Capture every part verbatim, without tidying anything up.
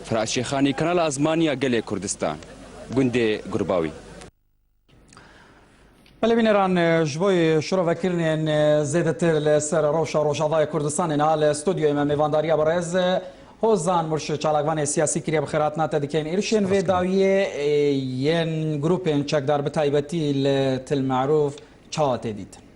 Firat Şêxanî, Kanala Azmaniya Gelê Kurdistan, gundê Gurbawî. Belê bîneran, ji bo şirovekirinên zêdetir li ser rewşa Rojavayê Kurdistanê niha li stûdyoyê me mêvandariya berêz Hozan Murşid çalakvanê siyasî kiriye. Bi xêr hatina te dikeyin. Êrişên vê dawiyê, ê, yên grûpên çekdar bi taybetî li Til Merûf çawa tê dîtin?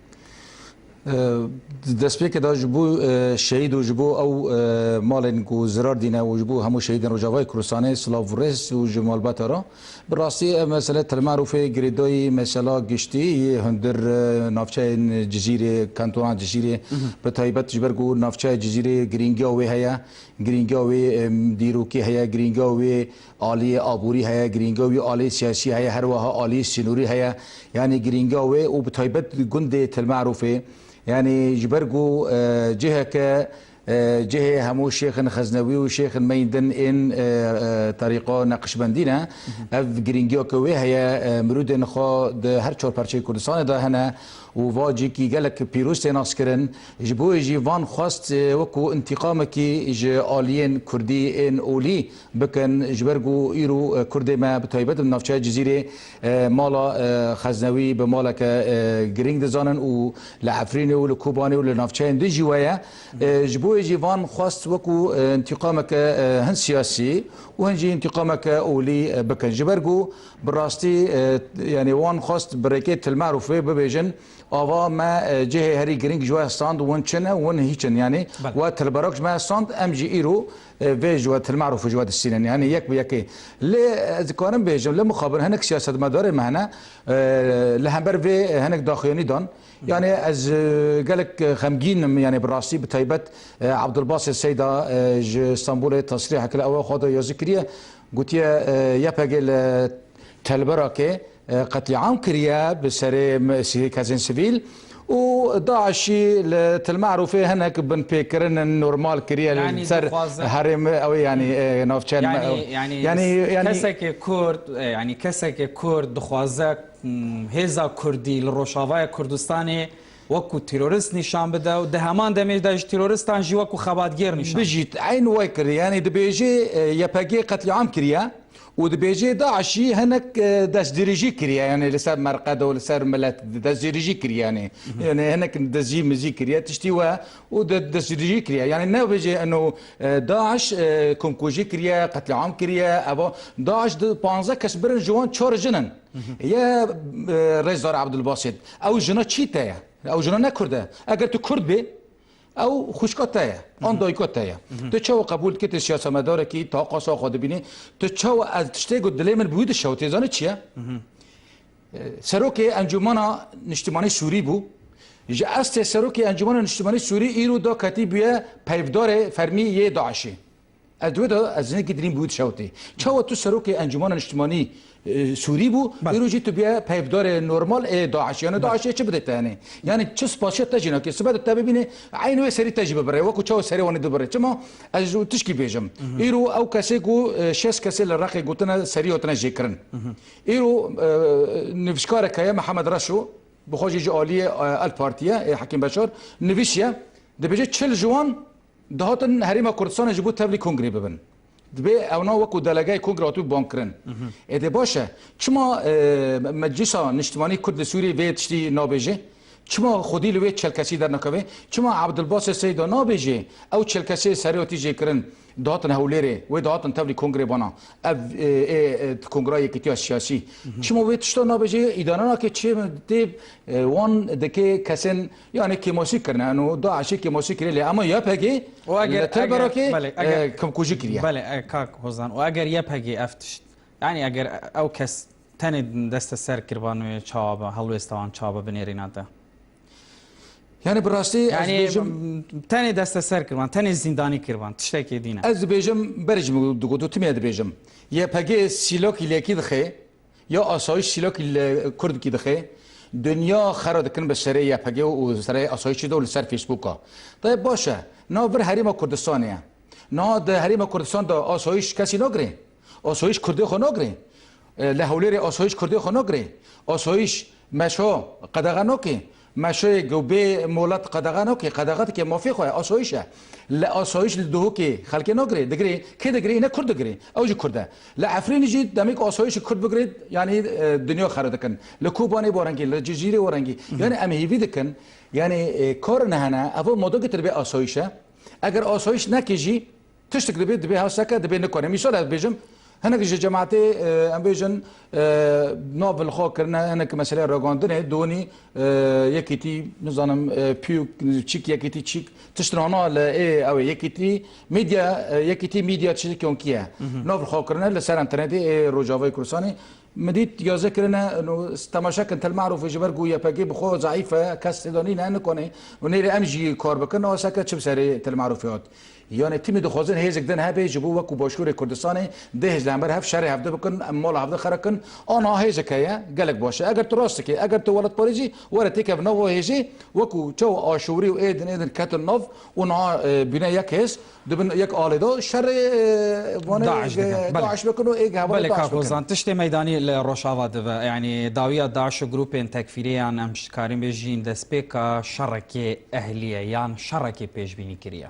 Destpêkê de ji bo, e, şehîd û ji bo ew, e, malên ku zirar dîne û ji bo hemû şehîdên Rojavayê Kurdistanê silav û rêz û ji malbata re. Bi rastî ev mesele Til Merûfê girêdayî mesela giştî yê hundir, e, navçeyên Cizîrê, kantona Cizîrê bi taybet ji ber ku navçeya Cizîrê girîngiya wê heye, girîngiya wê, e, dîrokî heye, girîngiya wê aliyê aborî heye, girîngiya wî aliyê siyasî heye, her wiha aliyê sînorî heye. Yanî girîngiya wê û bi taybet gundê Til Merûfê. Yanî ji ber ku, e, ciheke, e, cihê hemû şêxin xeznewî û şêxin me yên din ên, e, e, terîqa Neqşbendî ne. Ev girîngiyeke wê heye, e, mirûdên xwe di her çar perçeyê Kurdistanê de hene û va cihekî gelek pîroz tê naskirin. Ji bo wê jî van xwest, e, wekû întîqamekî ji aliyên Kurdî ên olî bikin, ji ber ku îro, e, Kurdê me bi taybet li navçeya Cizîrê, e, mala, e, xeznewî bi maleke, e, girîng dizanin û li Efrînê û li Kobanê û li navçeyên din jî we ye. E, ji bo wê jî van xwest wekû, e, întîqameke, e, hin siyasî û hin jî întîqameke olî, e, bikin. Ji ber ku bi rastî, e, yanî wan xwest bi rêkê Til Merûfê bibêjin, ava me, e, cihê herî girîng ji we stand win çi ne, win hîç in. Yanî we Til Merûf ji me stand, em jî îro, e, vê ji we Til Merûf ji we distînin. Yanî yek bi yekê. Lê ez dikarim bêjim, li mixabin hinek siyasetmedarê me hene, e, li hember vê, e, hinek daxuyanî dan. Yanî ez, e, gelek, e, xemgîn im, yanî bi rastî bi taybet, e, Abdulbasit Seyda, e, ji Stenbolê tesrîhek li ewa xwe de yazî kiriye. Gotiye, e, Y P G li Telberakê, e, qetlîam kiriye bi serê me-, sî-, kesên sivîl û DAIŞî li Til Merûfê hinek binpêkirin normal kiriye li Yanî ser dixwaze- herêmê ew ê, yanî, e, navçeyan me-, Yanî, yanî, yanî, yanî kesekê Kurd, e, yanî kesekê Kurd dixwaze, m, hêza Kurdî li Rojavaya Kurdistanê wekû terorist nîşan bide û di heman demê de ji teroristan jî wekû xebatgêr nîşan bide. Bijît, eyn wê kir. Yanî dibêjê, e, Y P G qetlîam kiriye. Û dibêje DAIŞî hinek, e, destdirêjî kiriye, yanî li ser merqed û li ser milet destdirêjî kiriye, yanî, yanî hinek dizî mizî kiriye, tiştî we û de-, destdirêjî kiriye. Yanî nebêje eno, e, DAIŞ, e, komkujî kiriye, qetlîam kiriye, eva DAIŞ di panzdeh kes birin ji wan çar jin in. Ye, e, Rêzdar Abdulbasit, ew jina çî te ye? Ew jina ne Kurd e. Eger tu Kurd bê, Ew xwişka te ye, an dayika te ye. Tu çawa qebûl dikî tu siyasetmedarekî taqasa xwe dibînî? Tu çawa ez tiştê ku dilê min bi wî dişewitê, zanî çi ye? E, Serokê Encûmena Niştimanî Sûrî bû. Ji estê Serokê Encûmena Niştimanî Sûrî îro da ketî bûye peyvdarê fermî yê DAIŞê. Ez di wê de ez hinekî dirîn bi wî dişewitî. Çawa tu serokê Encûmena Niştimanî, e, Sûrî bû, Belê. Îro jî tu bûye peyvdarê normal ê DAIŞ. Yanî DAIŞê çi bide te yanî? Yanî çi spasiya te jî nake? Sibe de te bibîne, eynî wê serî te jî bibire. Wekû çawa serê wan ê dibire. Çima? Ez ji tişkî bêjim. Îro ew kesê ku, e, şêst kesê li Reqê gotine serî hatine jêkirin. Îro, e, nivîskarek heye Mihemed Reşo, bi xwe jî ji aliyê, e, El Partiyê, ê Hekîm Beşar, nivîsiye, dibêje çil ji wan dihatin Herêma Kurdistanê ji bo tevlî kongrê bibin. Dibê ewna wekû delegeyê kongrê hatibû ban kirin. Êdî baş e. Çima, e, Meclisa Niştimanî Kurd li Sûriyê vê tiştî nabêje? Çima xwedî li wê çel kesî dernakeve? Çima Abdulbasit Seyda nabêje ew çel kesê serê hatî jêkirin, dihatin Hewlêrê, wê dihatin tevlî kongrê bana? Ev, e, e, e, kongra yekîtiya siyasî. Çima wê tişta nabêje? Îdare nake çi tê, e, wan dike kesên Yanî kêmasî kirine, eno DAIŞê kêmasî kiriye lê ama Y P G Û eger, li Tilberakê, eger, belê, eger, e, kemkujî kiriye. Belê, e, kak Hozan. Û eger Y P G ev tişt, yanî eger ew kes tenê desteser kiriban wê çawa be, helwêsta wan çawa be binêrîna te? Yanî bi rastî ez Yanî dibêjim, m, tenê desteser kiriban, tenê zîndanî kiriban, tiştekê dîne. Ez dibêjim berê ji min digot û timê dibêjim. Y P G sîlokî lêkî dixe, Ya asayîş sîlokî li Kurdkî dixe, dinya xera dikin bi serê Y P G û serê asayîşê de û li ser Facebooka. Tayyib baş e, niha vir Herêma Kurdistanê ye. Niha di Herêma Kurdistan de asayîş kesî nagirê. Asayîş Kurdê xwe nagirê. E, li Hewlêrê asayîş Kurdê xwe nagirê. Asayîş meşa qedexe nake. Meşoyê ku bê molat qedexe nake, qedexe dike mafê xwe ye, asayîş e. Li asayîş li Duhokê xelkê nagirê, digirê, kê digirê? Yine Kurd digirê. Ew jî Kurd e. Li Efrînê jî demê ku asayîşê Kurd bigirê, yanî, e, dinya xera dikin. Li Kobanê werengî, li Cizîrê werengî. Yanî em hêvî dikin, yanî, e, kar ne hene, ev moda gitir bê asayîş e. Eger asayîş neke jî, tiştek dibê, dibê hewseke, dibê nikane. Mîsal ez bêjim, hinek ji cemaetê, e, em bêjin, e, nav li xwe kirine, hinek meseleya ragandinê, donî, e, yekîtî, nizanim, e, piyûk, çîk, yekîtî çîk, tiştnana li ê, ew ê, yekîtî medya, e, yekîtî medya çi kiyonkî ye. Nav li xwe kirine li ser enternetê ê Rojavayê Kurdistanê. Min dît yazê kirine, no, temaşe kin, Til Merûfê ji ber ku Y P G bi xwe zeîf e, kes têda nîne, nikane. Û nêrê em jî kar bikin, no, seke çi bi serê Til Merûfê hat. Yanî timî dixwazin hêzek din hebe ji bo wekî Başûrê Kurdistanê dê hêz li hember hev şerê hevdî bikin, em mala hevdî xera kin. Ana hêzek heye, gelek baş e. Eger tu rast dikî, eger tu welatparêz î, were têkev nava hêzê, wekî çawa Aşûrî û ê din, ê din ketin nav û niha, e, bîne yek hêz, di bin yek alê de şerê, e, vanê, DAIŞ dike. Belê. DAIŞ bikin û ê hevalê DAIŞ bikin. Belê, kak Ozan, tiştê meydanî li Rojava dibe. Yanî dawiya DAIŞ û grûpên tekfîrî yan em ji karîn bêjîn destpêka şerekê ehlî ye yan şerekê pêşbînî kiriye?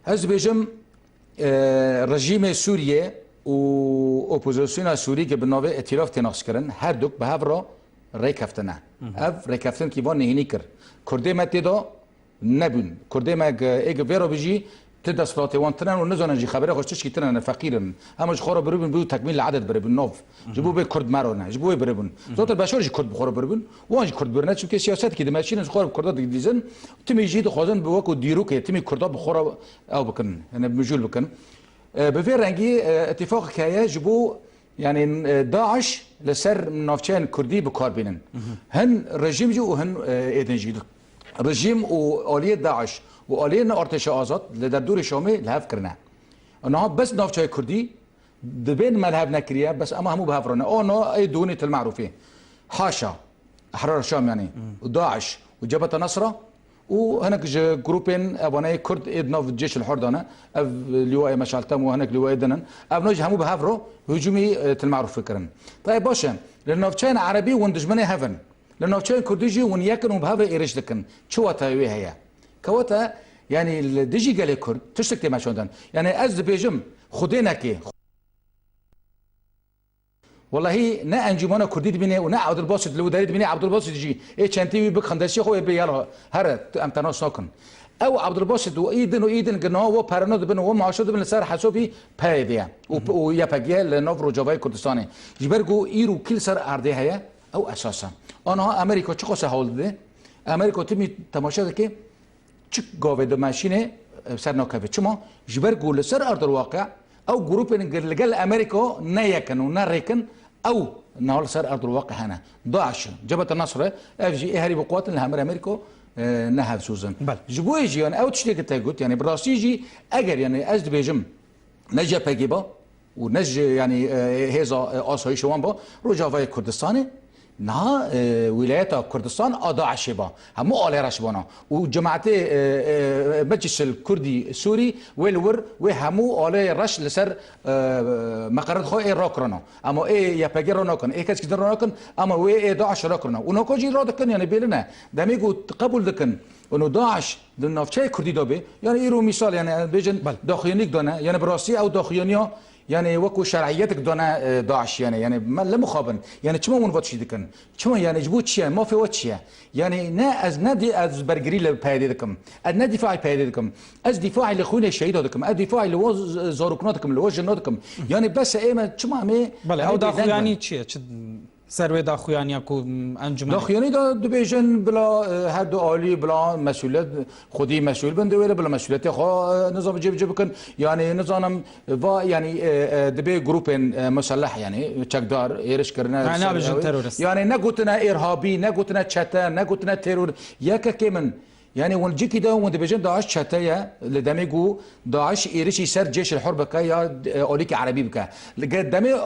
Ez dibêjim, e, rejîmê Sûriyê û opozisyona Sûrî ke bi navê Îtîlaf tê naskirin, her duk bi hev re rêkeftine. Ev rêkeftinkî van nihênî kir. Kurdê me tê de nebûn. Kurdê me ge-, ê ge vê re bijî, ti desthilatê wan tine û nizanin jî xeberê xwe ji tişkî tine ne, feqîr in. Hema ji xwe re biribûn, bû tekmîl li eded biribûn, nav. Ji bo bê Kurd me re ne, ji bo wê biribûn. Zaten beşar jî Kurd bi xwe re biribûn, wan jî Kurd birine, çimkê siyasetekî dimeşînin, ji xwe re bi Kurda didîzin. Timî jî dixwazin bi wekû dîrokê, timî Kurda bi xwe re ew bikin, yani mijûl bikin. E, bi vê rengî, e, îtîfaqek heye ji bo Yanî, e, DAIŞ li ser navçeyên Kurdî bi kar bînin. Hin rejîm jî û hin, e, êdin jî. Rejîm û aliyê DAIŞ û aliyên Artêşa Azad li derdorê Şamê li hev kirine. Niha bes navçeyê Kurdî dibên me li hev nekiriye, bes ema hemû bi hev re ne. Ana ê dûnê Til Merûfê. Haşa. Ehrar Şam yanî. Û DAIŞ û Cebheta Nesra. Û hinek ji grûpên evaneyê Kurd ê di nav Cêşil Hor de ne. Ev lîwayê Meşal Tem û hinek lîwayê din in. Ev ne jî hemû bi hev re hicûmî, e, Til Merûfê kirin. Tayê baş e. Li navçeyên Erebî hûn dijminê hev in. Li navçeyên Kurdî jî hûn yek in û bi hev re êrîş dikin. Çi wateyê wê heye? Kewata, yanî li dijî gelê Kurd tiştek tê meşandin. Yanî ez dibêjim, Xwedê neke. Welahî ne Encûmena Kurdî dibîne û ne Abdulbasit li wî derê dibîne, Abdulbasit jî ê çentê wî bik xindesî xwe ê bê yala here, tu em te nas nakin. Ew Abdulbasit û î din û î din ki niha we pereno dibin û we maaşo dibin li ser hesabî P Y D'ye û, û Y P G li nav Rojavayê Kurdistanê. Ji ber ku îro kî li ser erdê heye, ew esas e. Aniha Amerîka çiqas e hewl dide? Amerîka timî temaşe dike, çi gavê dimeşînê, e, ser nakeve. Çima? Ji ber ku li ser erdilwaqe ew grûpên li gel Amerîka ne yek in û ne rêk in, ew niha li ser erdilwaqe hene. DAIŞ in, Cebheta Nesr e, ev jî ê herî bi quwet in li hember Amerîka, e, ne hevsoz in. Belê. Ji bo yê jî, yani, ew tiştê ke te got, yani, bi rastî jî, eger, yani, ez dibêjim, ne C P G ba û ne ji, yanî, e, hêza, e, asayîşê wan ba, Rojavayê Kurdistanê, niha, e, wîlayeta Kurdistan a DAIŞê ba. Hemû alê reş bana. Û cemaetê, e, e, Meclisil Kurdî Sûrî wê li wir wê hemû alê reş li ser, e, meqerid xwe ê rakirina. Ama ê Y P G ra nakin, ê kesekî din ra nakin, ama wê ê DAIŞ rakirina. Û nako jî radikin, yanî bêline. Demê ku qebûl dikin, û DAIŞ di navçeyê Kurdî de be, yanî îro mîsal, yanî, em bêjin, belê, daxuyanîk dane, yanî bi rastî ew daxuyaniya, yanî wekû şer'iyetek dane, e, DAIŞ, yanî, yanî me li mixabin. Yanî çima hûn va tiştî dikin? Çima, yanî ji bo çi ye? Mafê we çi ye? Yanî ne ez, ne dî-, ez bergirî li P Y D dikim. Ez ne dîfaî P Y D dikim. Ez dîfaî li xwînê şehîda dikim. Ez dîfaî li we z-, zarokna dikim, li we jina dikim. Yanî bes e, ê me çima em ê, belê, em ê ew bêdeng bin? Daxuyanî çi ye? Çi Ser wê daxuyaniya ku, m, encûmenê. Daxuyanî de dibêjin bila, e, her du alî bila mesûliyet, xwedî mesûl bin, di wê re bila mesûliyetê xwe, e, nizam cêbicê bikin. Yanî nizanim, va, yanî, e, e, dibê grûpên, e, muselleh, yanî çekdar, êriş kirine. Ha, ser nabêjin ew, terorist. Yanî ne gotine îrhabî, ne gotine çete, ne gotine teror. Yekekê min Yanî hûn cikî de hûn dibêjin DAIŞ çete ye, li demê ku DAIŞ êrişî ser Cêşil Hur bike ya, e, alîkî erebî bike. Li ge-, demê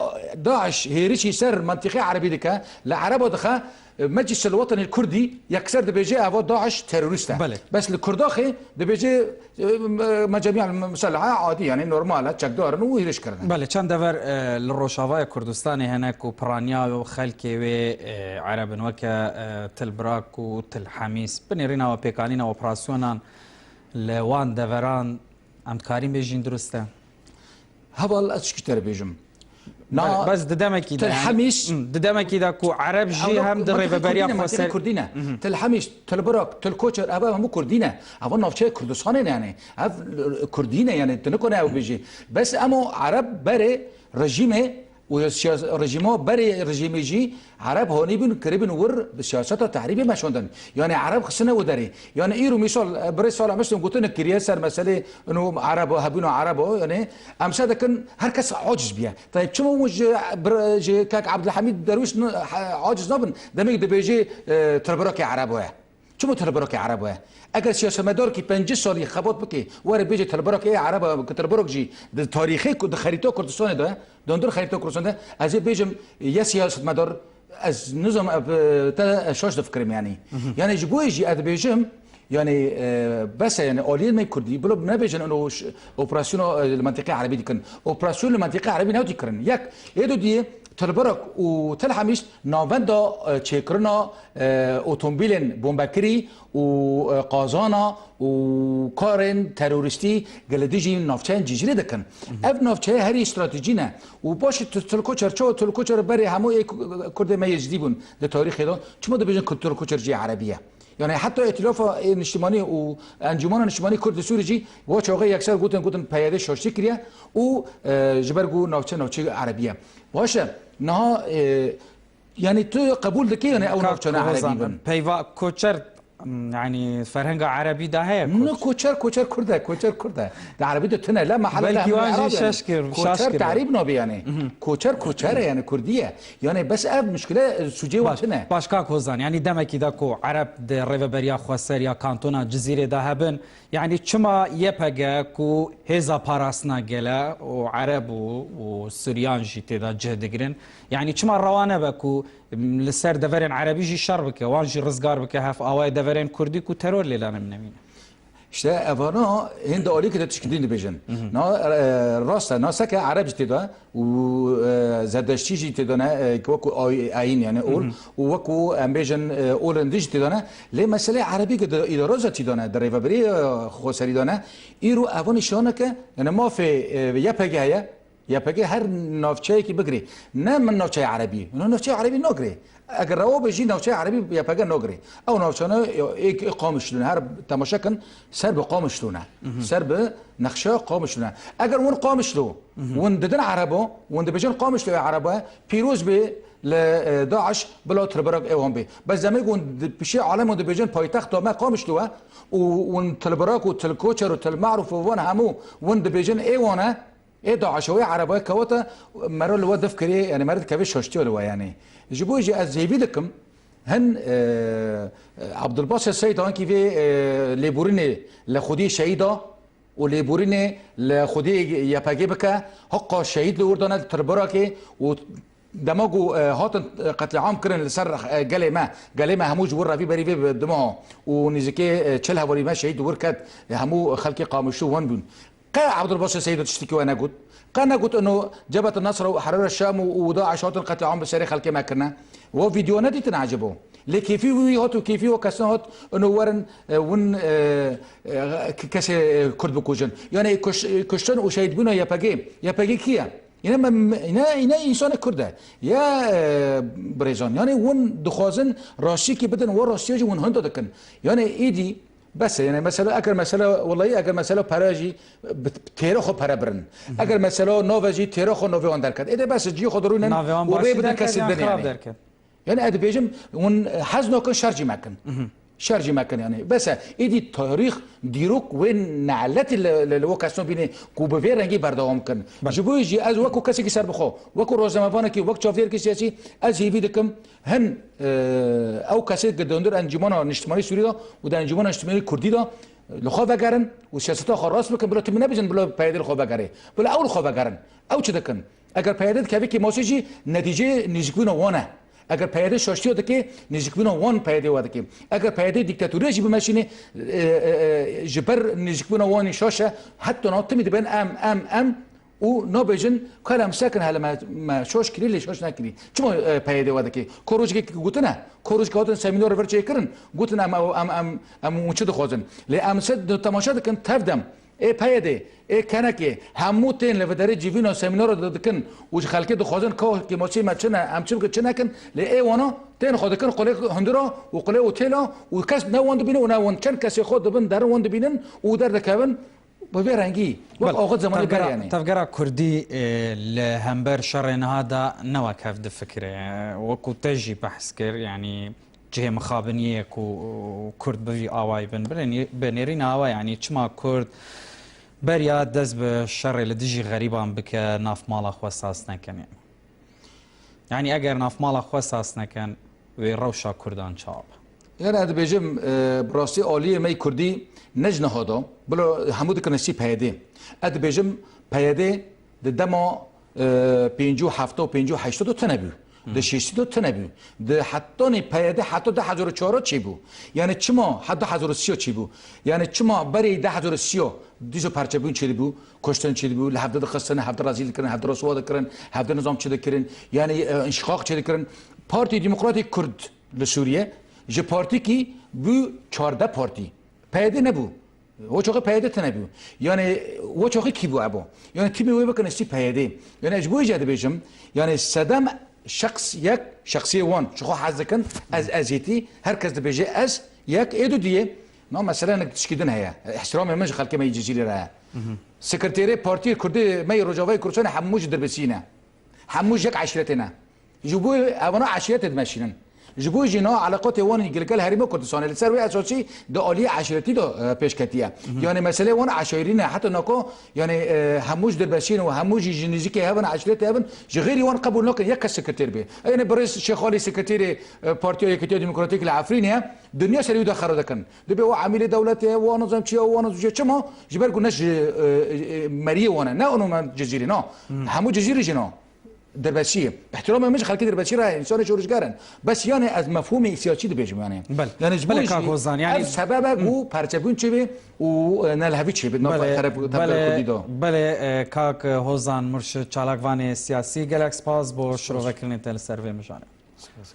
DAIŞ hêrişî ser mentiqê erebî dike, li ereba dixe, Meclis el Wetenî Kurdî yekser dibêje eva DAIŞ terorîst e. Belê. Bes li Kurdaxê dibêje, e, me-, mecemîa meseleha adî, yani normal e, çekdar in û hêriş kirine. Belê, çend dever, e, li Rojavaya Kurdistanê hene ku piraniya xelkê wê, e, Ereb in, weke, e, Til Birak û Til Hemîs. Bi nêrîna we pêkanîna operasyonan li wan deveran em dikarîn bêjîn dirust e? Heval, ez çi te re bêjim. Na, Be-, bes di demekî de, Til yani, Hemîs, hmm, di demekî de ku Ereb jî hem di rêveberiya xweser-, Kurdî ne. Mhm. Til Hemîs, Til Birak, Til Koçer, ev hemû Kurdî ne. Ev navçeya Kurdistanê ne yani. Ev, e, Kurdî ne yani, tu nikone ew bêjî. Bes em o Ereb berê rejîmê û siyas-, rejîma berê rejîmê jî Ereb hanî bûn, kiribin wir bi siyaseta tehrîbê meşandin. Yani Ereb xistine û derê. Yani îro mîsal, e, birê sala me stin gotin kiriye ser meselê ino Erebo, hebûna Erebo. Yani em se dikin her kes aciz biye. Tayyip çima hûn ji, bir, ji kek Abdülhamid Derwiş n-, ha-, aciz nabin? Demek dibêje, e, Tilbirakê Erebo ye. Çima Tilbirakê Erebo ye? Eger siyasetmedarekî pêncî salî xebat bike, were bêje Tilbirak ê Erebo, ku Tilbirak jî di tarîxê ku di xerîta Kurdistanê de, dondor xerîta Kurdistanê de, ez ê bêjim, ye siyasetmedar, ez nizam, e, te şaş difikirim yani. Mhm. Yani ji bo yê jî ez dibêjim, yani, e, bes e yani aliyên me Kurdî, bila nebêjin ino ş-, operasyona, e, li mentiqê Erebî dikin. Operasyon li mentiqê Erebî ne dî kirin. Yek, ê dudiyê, Tilbirak û Til Hemîs navenda, e, çêkirina, e, otomobîlên bombekirî û, e, qazana û karên terorîstî gele dijî navçeyên cizîrê dikin. Mhm. Ev navçeye herî stratejî ne. Û paşê tu-, Til Koçer, çawa Til Koçer berê hemû ê ku-, Kurdê me Êzidî bûn di tarîxê de. Çima dibêjin ku Til Koçer jî Erebî ye? Yani heta Îtîlafa, e, Niştimanî û Encûmena Niştimanî Kurd li Sûrî jî wa çaxê yekser gotin, gotin P Y D şaştî kiriye û, e, ji ber ku navçe, navçe Erebî ye. Baş e, niha, e, yani tu qebûl dikî yani ew navçana Erebî bin? Peyva Koçer, m, yani ferhenga Erebî de heye. Ne Koç-, Koçer, Koçer Kurd e, Koçer Kurd e. Di Erebî de tune, la mehala la Belkî wan jî Erab yani. Şaş kir, şaş kir. Koçer tehrîb nabe yani. Mhm. Koçer, Koçer e yani Kurdî ye. Yani bes ev muşkile, e, sûcê wan tune. Baş, başka Kozan, yani demekî de ku Ereb di rêveberiya xweser ya kantona Cizîrê de hebin, yani çima Y P G ku hêza parastina gele û Ereb û, û Suryan jî tê de cih digirin, yani çima rewa nebe ku, m, li ser deverên Erebî jî şer bike, wan jî rizgar bike, hef awayê deverên Kurdî ku teror lê dane binemîne? İşte evana hên di alîkê de tişkî din dibêjin. Mhm. Na, e, rast e, na seke Ereb jî tê de û, e, Zerdeştî jî tê de ne, e, ki wekû ay-, ayîn yani ol Mhm. û wekû em bêjin, e, olên din jî tê de ne. Lê meselê Erebî ki di îdara zatî de ne, di rêvebirî, e, xweserî de ne. Îro evan nîşaneke, yani mafê, e, Y P G heye, Y P G her navçeyekî bigirê. Ne min navçeya Erebî. Hûn navçeya Erebî nagirê. Eger rewa be jî navçeya Erebî Y P G nagirê. Ew navçane ê, ê Qamişlo ne. Her temaşe kin ser bi Qamişlo ne. Mhm. Ser bi nexşa Qamişlo ne. Eger hûn Qamişlo, Mhm. hûn didin Erebo, hûn dibêjin Qamişlo ê Erebo ye, pîroz bê li, e, DAIŞ bila Tilbirak ê wan bê. Bes demê ku hûn di pişê alem hûn dibêjin paytexta me Qamişlo e û hûn Tilbirak û Tilkoçer û Tilmaruf û van hemû hûn dibêjin ê wan e, Ê DAIŞ wê Erebaya kewata, mero li we dif kirê, yani mero dikeve şaştiya li we yani. Ji bo jî ez hêvî dikim, hin, e, Abdulbasit Seyda hinkî vê, e, lêborînê li xwedî şehîda û lêborînê li xwedî Y P G bike, heqa şehîd li wir dane Tilbirakê û dema ku, e, hatin, e, qetlîam kirin li ser, e, gelê me, gelê me hemû ji wir revî berî vê bi dima û nêzîkê, e, çil hevalî me şehîd li wir ket, hemû xelkê Qamişlo wan bûn. Qe Abdulbasit Seydo tiştekî we negot? Qe negot ino Cebhet Nasra û Herêra Şam û, û DAIŞ hatin qetlîam bi serê xelkê me kirine? We vîdeo nedîtin ecebo? Lê kêfî wî hat û kêfî we kesna hat ino werin, e, win, e, e, k-, kesê, e, Kurd bikujin. Yani kuş-, kuştin û şehîdbûna Y P G. Y P G kî ye? Yine me, yine, yine însanê Kurd e. Ya, e, birêzan. Yani win dixwazin rastiyekî bidin, we rastiya jî win hinda dikin. Yani êdî Bes e, yani mesela, eger mesela, wellahî eger mesela pere jî bi têra xwe pere birin. Mhm. Eger mesela nave jî têra xwe navê wan derket. Ê de bes e, cihê xwe dirûnin Navê wan û başî rê bidin derket kesê yan din xirab yani. derket? Yani ez dibêjim, hûn hez nakin şer jî mekin. Mhm. Şer jî mekin yani. Bes e, êdî tarîx, dîrok wê neletî li, li, li we kesno bîne ku bi vê rengî berdewam kin. Belê. Ji bo jî ez wekû kesekî serbixwe, wekû rojnamevanekî, wek çavdêrkî siyasî, ez hêvî dikim, Hin, e, ew kesê di hundir Encûmena Niştimanî Sûrî de û di Encûmena Niştimanî Kurdî de li xwe vegerin û siyaseta xwe rast bikin, bila tu min nebêjin bila P Y D li xwe vegerê. Bila ew li xwe vegerin. Ew çi dikin? Eger P Y D dikeve kêmasê jî netîceyê nêzîkbûna wan e. Eger P Y D şaştiya dike, nêzîkbûna wan P Y D wa dike. Eger P Y D dîktatoriya jî bimeşîne, e, e, e, ji ber nêzîkbûna wan şaş e, heta na timî dibên em, em, em û nabêjin, kal em sekin hele me, me şaş kirî, lê şaş nekirî. Çima, e, P Y D wa dike? Ko rojekê gotine, ko rojekê hatin semînar ver çêkirin, gotin em, em, em, em hûn çi dixwazin. Lê em se temaşe dikin, tev dem. Ê P Y D, ê kenekê, hemû tên li vê derê civîna semînara di-, dikin û ji xelkê dixwazin ka kêmasî me çi ne, em çi bikin, çi nekin, lê ê wana tên xwe dikin qulê hundura û qulê otêla û kes ne wan dibîne û ne wan, çend kesê xwe dibin derin wan dibînin û derdikevin bi vê rengî. Wek Belê, axir zemanê tevgera, berê yanî. Tevgera Kurdî, e, li hember şerê niha de ne wek hev difikire. Wekû te jî behs kir, yanî cihê mixabiniyê ku Kurd bi vî awayî bin, binê-, binêrîne awa, yanî çima Kurd beriya dest bi şerê li dijî xerîban bike, nav mala xwe saz nekin, yanî. Yanî eger nav mala xwe saz nekin, wê rewşa Kurdan çawa be? Yani ez dibêjim, e, bi rastî aliyê me yê Kurdî ne ji niha de, bila hemû dikin listî P Y D. Ez dibêjim P Y D di dema, e, pêncî û hefta û pêncî û heşta de tune bû. Di şêstî de tune bû. Di hetanê P Y D heta du hezar û çar çêbû. Yani çima heta du hezar û sî çêbû? Yani çima berê du hezar û sî dîsa perçebûn çêdibû, kuştin çêdibû, li hevde dixistin, hevde rezîl dikirin, hevde risuwa dikirin, hevde nizam çêdikirin, yani, e, înşiqaq çêdikirin. Partî Demokratîk Kurd li Sûriye ji partîkî bû çardeh partî. P Y D nebû. O çaxê P Y D tune bû. Yani o çaxê kî bû ebo? Yani timî wê bikin listî P Y D. Yani ji bo jî dibêjim, yani sedem şexs yek, şexsiyê wan ji xwe hez dikin, ez, ez yekî, her kes dibêje ez yek, ê du diyê. Na mesele nek tişkî din heye. Îhtiramê min ji xelkê me yê Cizîrê re heye. Sekreterê Partiyê Kurdê me yê Rojavayê Kurdistanê hemû ji Dirbêsiyê ne. Hemû ji yek eşîretê ne. Ji bo evana eşîretê dimeşînin. Ji bo jî na eleqatê wan li gel herêma Kurdistanê li ser wê esasî di aliyê eşîretî de, e, pêş ketiye. Yanî meselê wan eşîrî ne. Heta nako, yanî, e, hemû ji Dirbêsiyê ne û hemû jî ji nêzîkê hev in, eşîretê hev in, ji xêrî wan qebûl nakin yek kes sekreter bê. Ê ne birêz Şêx Alî sekreterê, e, Partiya Yekîtiya Demokratîk li Efrînê ye, dinya serî wî de xera dikin. Dibê o emîlê dewletê ye, o nizam çi ye, o nizam çi ye. Çima? Ji ber ku ne ji, e, e, meriyê wan e. Ne ono me Cizîrê, na. Hemû Cizîrê jî na. Dirbêsiyê. Îhtiramê min ji xelkê Dirbêsiyê re ye, însanê şorişger in. Bes yanî ez mefhûmê siyasî dibêjim yanî. Belê. Yanî ji bo Belê, jî kak Hozan, yanî ev sebeb e ku perçebûn çêbe û, e, nelhevî çêbe di nava Belê, teref, tevgera Belê, Kurdî de. Belê, e, kak Hozan Murşid, çalakvanê siyasî, gelek spas bo şirovekirinê te li ser vê mijarê. Spas.